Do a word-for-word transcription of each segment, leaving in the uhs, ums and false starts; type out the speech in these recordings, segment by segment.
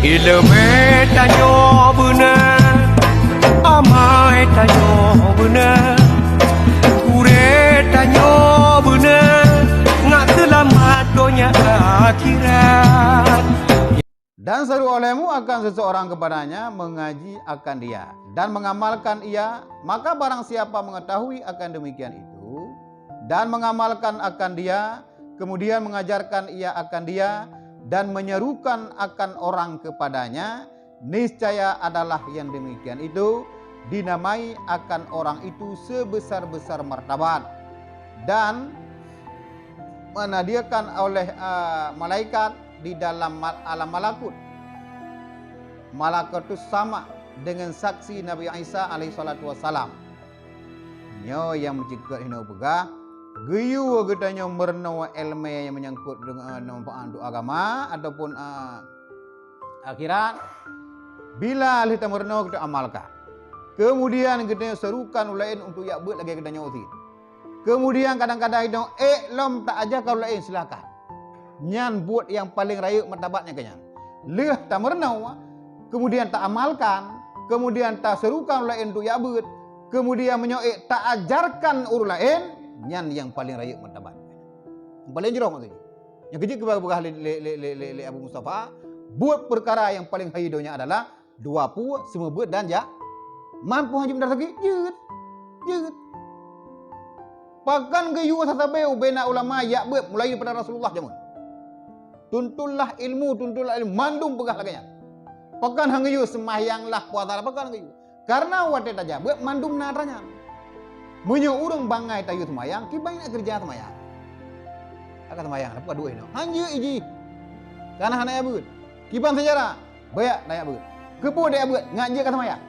Ileumé tanyoe beuna, amai tanyoe beuna, gurée tanyoe beuna, ngat seulamat donya akhirat. Dan seru olehmu akan seseorang kepadanya, mengaji akan dia, dan mengamalkan ia, maka barang siapa mengetahui akan demikian itu, dan mengamalkan akan dia, kemudian mengajarkan ia akan dia, dan menyerukan akan orang kepadanya, niscaya adalah yang demikian itu dinamai akan orang itu sebesar-besar martabat, dan menadiakan oleh, eh, malaikat di dalam ma-, alam malakut, malakutus sama, dengan saksi Nabi Isa alaihi salatu wassalam. Nyoe nyang meucikot hinoe peugah, geuyue geutanyoe meurunoe ileumé nyang meunyangkot deungon manfaat untuk agama ataupun, eh, akhirat, bila lheueh tameurunoe geutanyoe amalkan. Kemudian geutanyoe serukan ureueng laén untuk jak beuet lagée geutanyoe cit. Kemudian kadang-kadang inong ék lom taajarkan ureueng laén, silakan. Nyan buet nyang paleng rayeuk martabat nyan keuh nyan. Lheueh tameurunoe, kemudian taamalkan, kemudian taserukan ureueng laén untuk jak beuet, kemudian meunyoe ék taajarkan ureueng laén, nyan nyang paleng rayeuk martabat. Nyang paleng jroh maksudnya. Nyang keujeuet geupeugah lé, lé, lé, lé, lé, lé Abu Mustafa, buet peukara nyang paleng hai donya adalah dua pue, seumeubeuet dan jak. Man pue hana jeuet meudarah sakét, jeuet. Jeuet. Pakon geuyue sasabe ubena ulama jak beuet mulai daripada Rasulullah jameun. Tuntunlah ilmu, tuntunlah ilmu, mandum peugah lagée nyan. Pakon hana geuyue seumahyang lah, puasa lah, pakon hana geuyue? Karena watée tajak beuet mandum na atra nyan. Meunyoe ureueng bangai tayue seumayang, kiban nak keureuja seumayang. Ka seumayang, tapi ka duek inoe. Hanjeuet iji. Kana hana jak beuet. Kiban seujarah, beuet tajak beuet. Keupeue tajak beuet, ngat jeuet ka seumayang.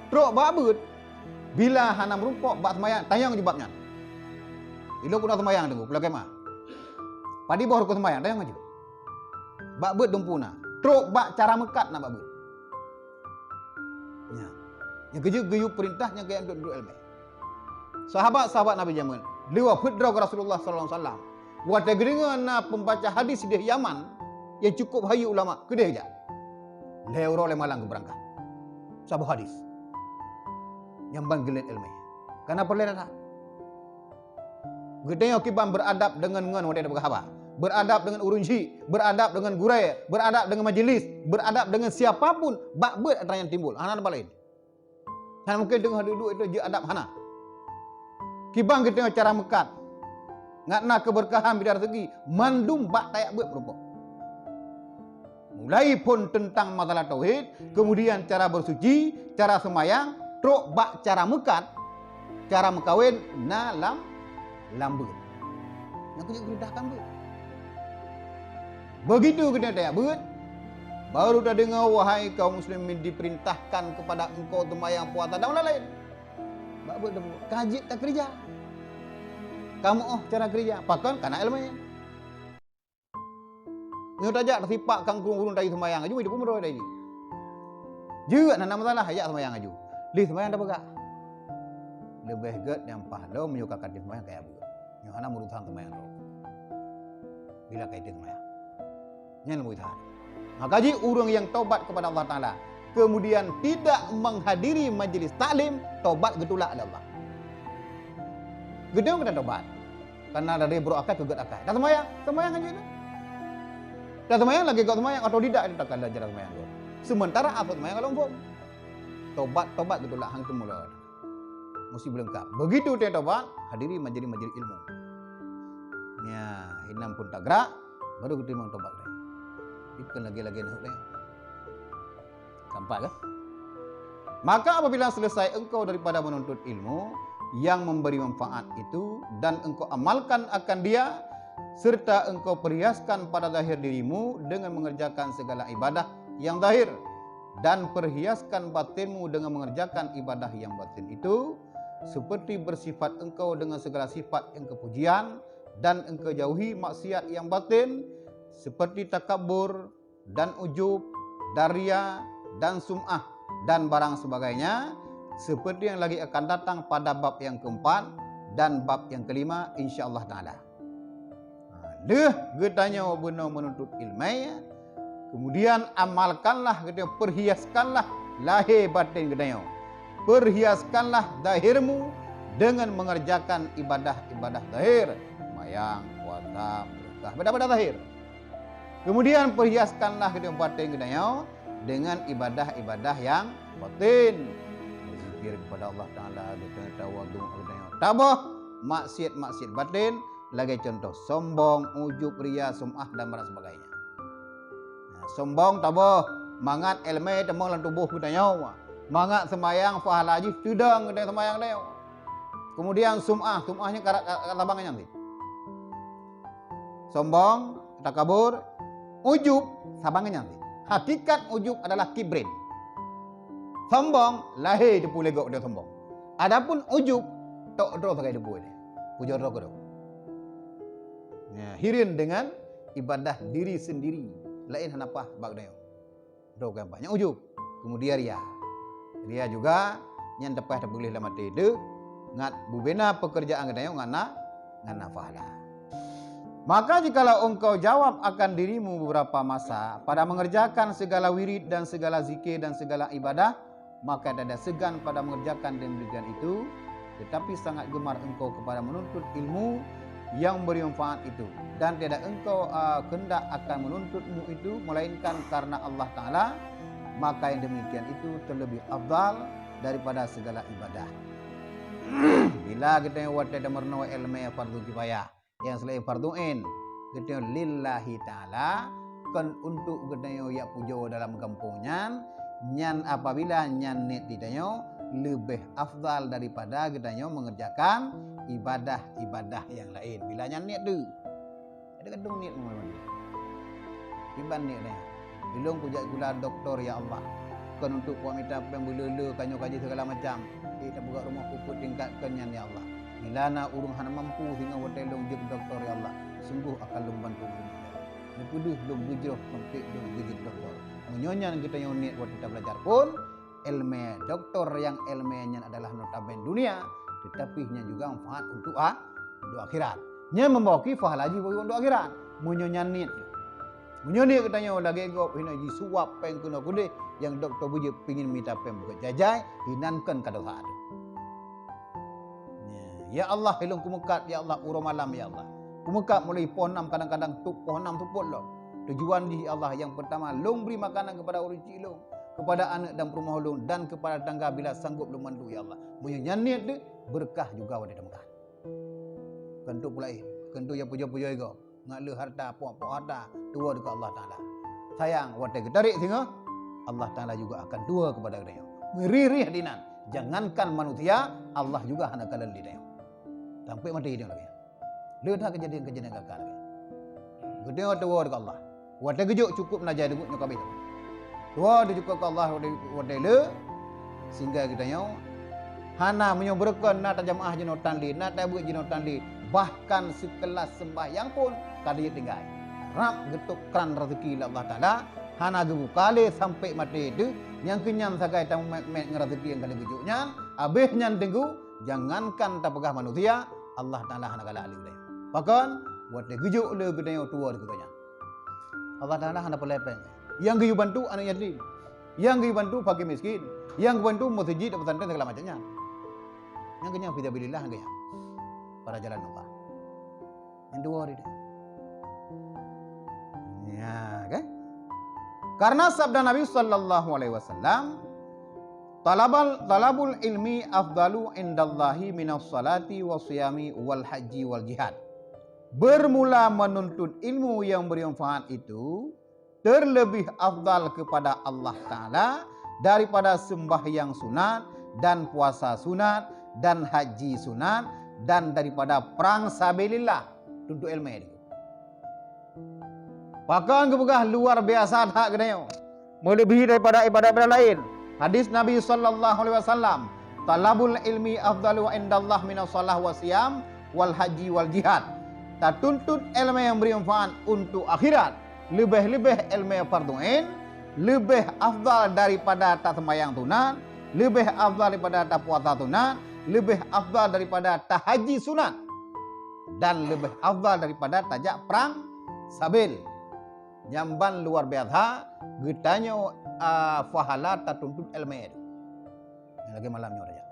Trok bak beuet, bila hana meurumpok bak seumayang, tanyong jubab nyan. Ilong keunoe seumayang teungku, pulo kemah. Padub boh rukon seumayang, tanyong jubab. Bak beuet dumpeue na. Trok bak cara meukat na bak beuet. Nya. Nyang keujeuet geuyue peurintah nyang keu duek-duek ileumé. Sahabat-sahabat Nabi jameun, lewat peuet droe keu Rasulullah sallallahu alaihi wasallam. Watée geudeungoe na peumbaca hadis sideh Yaman nyang cukup hayeu ulama, keudeh jak. Lhée uroe lhée malam geubeurangkat. Saboh hadis. Nyang ban geulet ileumé. Kana peureulée that. Geutanyoe kiban beuradab deungon ngon watée tapeugah haba. Beuradab deungon ureueng syik, beuradab deungon gurée, beuradab deungon majelis, beuradab deungon siapa pun, bak beuet atra nyan timbul. Hana teumpat laén. Hana mungken teungoh duek-duek itu jeuet adab, hana. Kiban geutanyoe cara meukat. Ngat na keubeurkahan bidang seugi, mandum bak tajak beuet meurumpok. Mulai phon teuntang masalah tauhid, kemudian cara beusuci, cara seumayang, trok bak cara meukat, cara meukawen na lam, lam beuet. Nyang keuneuk peurintahkan beuet. Begitu geutanyoe tajak beuet, baru tadeungoe, wahai kaum muslimin, diperintahkan kepada engkau seumayang, puasa dan lain-lain. Bak beuet tapeugah, ka jeuet takeureuja. Ka meu'oh cara keureuja, pakon kana ileumé. Nyoe tajak tasipak kang ureueng-ureueng tajak seumayang aju, jipeumeuroi lagée nyan. Jeuet hana masalah, jak seumayang aju. Lheueh seumayang tapeugah. Leubeh gét nyang paih lom meunyoe ka, ka jeuet seumayang kajak beuet. Nyoe hana meurusan seumayang droe. Bila ka jeuet seumayang. Nyan meurusan. Maka jih ureueng nyang taubat kepada Allah Taala, kemudian tidak menghadiri majlis taklim, taubat geutulak lé Allah. Geutulak keu taubat. Karena dari buruk akai keu gét akai. Dah seumayang, seumayang aja tu. Dah seumayang lagée gét seumayang, otodidak itu takkan belajar seumayang tu. Sementara asal seumayang kalau hukum. Tobat, tobat betul lah hang temu lah. Mesti belengkap. Begitu dia tobat, hadiri majlis-majlis ilmu. Ya, inam pun tak gerak, baru kita memang tobat. Itu kan lagi-lagi nak deh. Keempat kan? Maka apabila selesai engkau daripada menuntut ilmu yang memberi manfaat itu, dan engkau amalkan akan dia, serta engkau perhiaskan pada zahir dirimu dengan mengerjakan segala ibadah yang zahir, dan perhiaskan batinmu dengan mengerjakan ibadah yang batin itu, seperti bersifat engkau dengan segala sifat yang kepujian, dan engkau jauhi maksiat yang batin, seperti takabur, dan ujub, dan ria, dan sum'ah, dan barang sebagainya, seperti yang lagi akan datang pada bab yang keempat dan bab yang kelima, insya Allah Taala. Ha, lheueh geutanyoe bunoe menuntut ilmu, Kemudian amalkanlah geutanyoe, perhiaskanlah lahé batin geutanyoe. Perhiaskanlah zahirmu dengan mengerjakan ibadah-ibadah zahir, sembahyang, puasa, sedekah, ibadah-ibadah zahir. Kemudian perhiaskanlah geutanyoe batin geutanyoe dengan ibadah-ibadah yang batin. Berzikir kepada Allah Taala, geutanyoe tawadhu, geutanyoe tabah maksiat-maksiat batin, lagée contoh sombong, ujub, ria, sum'ah dan barang sebagainya. Nah, sombong tabah, mangat iéleumé tamong lam tuboh geutanyoe. Mangat seumayang pahala jih seudang geutanyoe seumayang tanyoe. Kemudian sum'ah, sum'ah nyan karat, karat tabang nyan cit. Sombong, takabur, ujub, saban nyan cit. Hakikat ujub adalah kibrin. Sombong, lahé teupeu lé gob dia sombong. Adapun ujub, tok droe sagai teupeu lé. Pujoe droe keudroe. Ya, hireuen dengan ibadah diri sendiri, laén hana paih bak geutanyoe. Droe geutanyoe banyak ujub. Kemudian ria. Ria juga nyan teupah teupeugléh lam até teuh, ngat bubena pekerjaan geutanyoe ngat na, ngat na pahala. Maka jikalau engkau jawab akan dirimu beberapa masa pada mengerjakan segala wirid dan segala zikir dan segala ibadah, maka tiada segan pada mengerjakan demikian itu, tetapi sangat gemar engkau kepada menuntut ilmu yang beri manfaat itu, dan tiada engkau, ah, kehendak akan menuntutmu itu, melainkan karena Allah Taala, maka yang demikian itu terlebih afdal daripada segala ibadah. Bila geutanyoe watée tameurunoe iéleumé fardu kifayah, nyang seulaén fardu ain, geutanyoe lillahi taala, kon untuk geutanyoe jak pujoe dalam gampông nyan, nyan apabila nyan niet geutanyoe leubeh afdal daripada geutanyoe mengerjakan ibadah-ibadah nyang laén. Bila nyan niet tu, jadi kadang niet memang. Kiban niet nyan. Ilôn kujak sikula doktor, ya Allah. Kon untuk kuat mita péng beuleu-leu, ka nyoe ka jih segala macam. Eh, tapeugah rumoh kupeuet tingkat kon nyan, ya Allah. Bila na ureuëng hana mampu singoh watée lôn jeuet doktor, ya Allah, sunggoh akan lôn bantu ureuëng nyan. Neupeudeuh lôn beujroh sampoe lôn geujeuet doktor. Meunyoe nyan geutanyoe niet watée tabeulajar pun, iéleumé doktor nyang iéleumé nyan adalah notabene dunia, tetapi nyan juga manfaat untuk a-, untuk akhirat. Nyan membawa ki pahala jih bagi untuk akhirat. Meunyoe nyan niet. Meunyoe niet geutanyoe lagée gob hinoe jisuwab péng keunoe keudeh, nyang doktor beujeuet pingin mita péng buka jai-jai, hinan kon ka dosa tu. Ya Allah, ilôn kumeukat, ya Allah, uroe malam, ya Allah. Kumeukat mulai poh enam, kadang-kadang tu poh enam tupot lom. Tujuan jih, ya Allah, yang pertama, lôn beri makanan kepada ureuëng chik lôn, kepada aneuk dan peurumoh lôn, dan kepada tetangga bila sanggup lôn bantu, ya Allah. Meunyoe nyan niet teuh, beureukat juga watée tameukat. Keuneuk pulaih, keuneuk ya pujoe-pujoe gob. Ngat le harta, pok-pok harta, tuwoe keu Allah Taala. Sayang, watée geutarek singoh, Allah Taala juga akan tuwoe kepada geutanyoe. Meurih-rih dinan, jangankan manusia, Allah juga hana kalon di tanyoe. Sampai maté dia lagi. Le that kejadian-kejadian kakak lagi. Geutanyoe tuwoe keu Allah. Watée geujok cukup na jai deungon nyoe kabeh. Tuwoe teuh cukup keu Allah watée, watée le, sehingga geutanyoe hana meunyoe beureukan na tajamaah jinoe tan lé, na tabeuet jinoe tan lé, bahkan seukelas seumbahyang pun ka jeuet tinggai. Rab geutôb kran rezeki lé Allah Taala, hana geubuka lé sampai maté teuh, nyang keu nyan sagai tamumet-met ngon rezeki nyang ka lheueh geujok nyan, abéh nyan teungku, jangankan tapeugah manusia, Allah Taala hana galak lé geutanyoe. Pakon? Watée geujok lé geutanyoe tuwoe keu geuhnyan. Allah Taala hana peureulée péng. Nyang geuyue bantu aneuk yatim. Nyang geuyue bantu fakir miskin. Nyang geubantu meuseujid, pesantren segala macam nyan. Nyang keu nyan fisabilillah nyang keu nyan. Pada jalan Allah. Nyang dua hari dia. Ya, kan? Karena sabda Nabi sallallahu alaihi wasallam, "Talabal, talabul ilmi afdalu indallahi minas salati was siyami wal haji wal jihad." Bermula menuntut ilmu yang beri manfaat itu terlebih afdal kepada Allah Taala daripada sembahyang sunat dan puasa sunat dan haji sunat dan daripada perang sabilillah. Tuntut ilmu itu. Pakon geupeugah luar biasa that geutanyoe, meuleubih daripada ibadat-ibadat laén. Hadis Nabi sallallahu alaihi wasallam, "Talabul ilmi afdalu indallah minas shalah wa siyam wal haji wal jihad." Tatuntut ilmu nyang beri manfaat untuk akhirat, leubeh-leubeh ilmu fardu ain, leubeh afdal daripada taseumayang sunat, leubeh afdal daripada tapuasa sunat, leubeh afdal daripada tahaji sunat, dan leubeh afdal daripada tajak prang sabil. Jamban luar biasa, geutanyoe, a, pahala tatuntut ilmu tu. Nyang lagèe malam nyoe raja.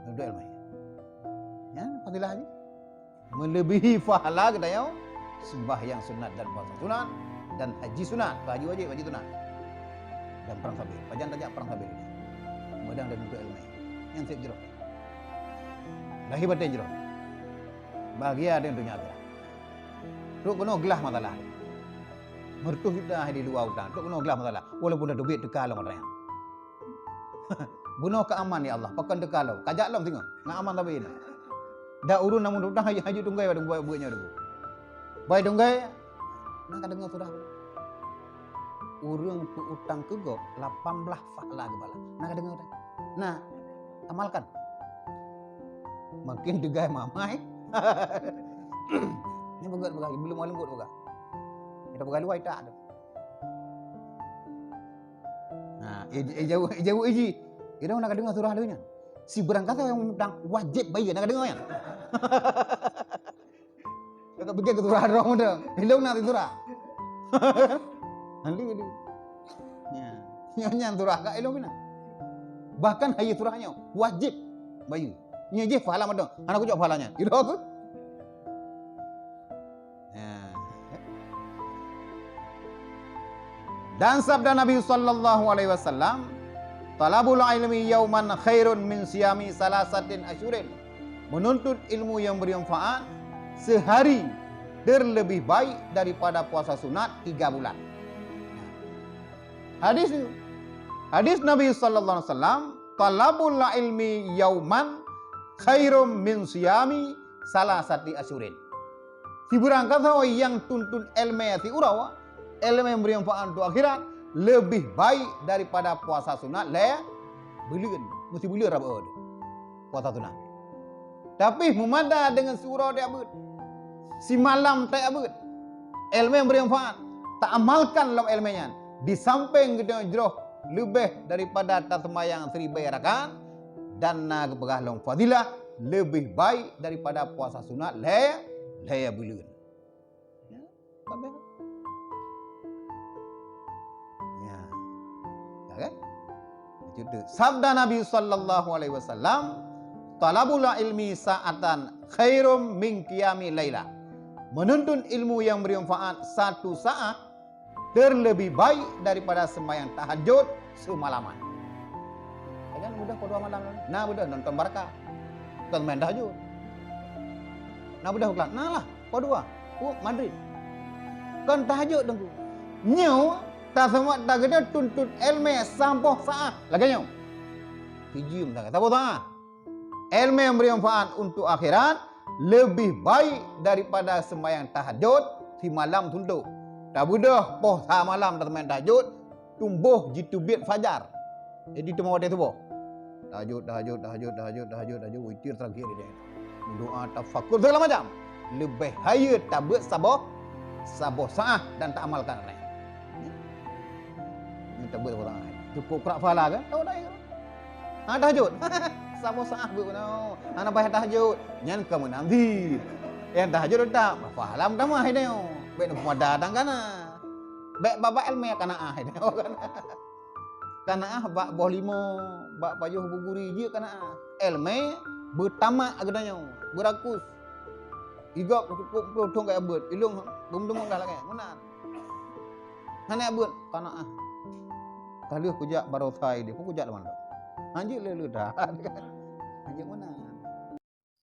Tuntut ilmu. Ya, fadilah haji. Melebihi pahala geutanyoe sembahyang sunat dan puasa sunat dan haji sunat, haji wajib, haji sunat. Dan perang sabil. Pajan tajak perang sabil. Meudang dan tuntut ilmu. Nyang sép jroh. Lahé batén jroh. Bahagia dengan dunia akhirat. Trok keunoe glah masalah. Meureutoh juta di luwa utang. Trok keunoe glah masalah. Walaupun dah teubiet teuka lom ata nyan. Bunoe ka aman ya Allah, pakon teuka lom. Kajak lom singoh. Ngon aman sabe na. Dak ureueng namun utang haju, haju tunggai pada buet, buet nyoe dulu. Bai tunggai, na ka deungoe surah. Ureueng teu utang keu gob lapan blaih pahala geubalah. Na ka deungoe dah. Nah, amalkan. Makin teugai mamai. Nyan beugöt peugah, belum leumbot peugah. Kita peugah luwai tak tu. Nah, eh, eh, jauh, eh, jauh, eh, ji. Ira na ka deungoe surah lheueh nyan. Sibeurangkasoe nyang mutang wajéb bayeue, na ka deungoe nyan. Ka peugah keu surah droe muda. Ilong na surah. Handi dia. Ya. Nyan, nyan surah ka ilong pina. Bahkan hayeue surah nyoe wajéb bayeue. Nyoe jih pahala mantong. Hana kujok pahala nyan. Ilong tu. Ya. Dan sabda Nabi sallallahu alaihi wasallam, "Talabul ilmi yauman khairun min siyami salasatin asyurin." Menuntut ilmu yang bermanfaat sehari terlebih baik daripada puasa sunat tiga bulan. Hadis, hadis Nabi sallallahu alaihi wasallam, "Talabul ilmi yauman khairum min siyami salasati asyurin." Sibeurangkasoe nyang tuntut ilmu siuroe, ilmu yang bermanfaat untuk akhirat, lebih baik daripada puasa sunat lhèe buleuen. Meusibuleuen rabu puasa sunat. Tapi meumada deungon siuroe tajak beuet, simalam tajak beuet, ilmu yang bermanfaat, taamalkan lam ilmu nyan, di samping geutanyoe jroh leubeh daripada taseumayang siribèe rakaat, dan na geupeugah lom fadilah leubeh baik daripada puasa sunat lhèe, lhèe buleuen. Ya, babeh. Ya. Ya kan? Sabda Nabi sallallahu alaihi wasallam, "Talabul ilmi sa'atan khairum min qiyami lailah." Menuntut ilmu yang bermanfaat satu saat terlebih baik daripada sembahyang tahajud semalaman. Kan mudah poh dua malam. Nah, mudah nonton Barca. Kan main tahajud. Nah, mudah bukan. Nah lah. Poh dua, u Madrid. Kon tahajud Teungku. Nyoe taseumat tageudeh tuntut ilmu saboh saah lagèe nyoe. Sijeuem sagai saboh saah. Ilmu yang bermanfaat untuk akhirat lebih baik daripada sembahyang tahajud simalam suntok. Tabeudôh poh sa malam taseumayang tahajud, tumboh jiteubiet fajar. Jadi teuma watèe suboh. Tahajud, tahajud, tahajud, tahajud, tahajud, tahajud, witir terakhir dia. Doa, tafakur segala macam. Leubeh hayeue tabeuet saboh, saboh saah dan taamalkan nyan. Nyan tabeuet saboh saah. Cukup krak pahala kan? Tahu dah ya. Ha, tahajud. Saboh saah beuet beuna. Hana payah tahajud. Nyan ka meunanti. Nyang tahajud tetap. Pahala meutamah hai nyoe. Bèk neupeumadah datang kana. Bèk babah ilmu kana ah hai nyoe. Kanaah bak boh limau, bak pajoh buguri jeuet kanaah. Ilmu beutamak geutanyoe, beurakus. Igop cukup ploh thôn ka beuet, ilong beumeuteumèe dah lagèe meunan. Hana beuet kanaah. Ka lheueh kujak baroesa idéh, peue kujak lam mandum. Hanjeuet lé-lé dah. Hanjeuet meunan.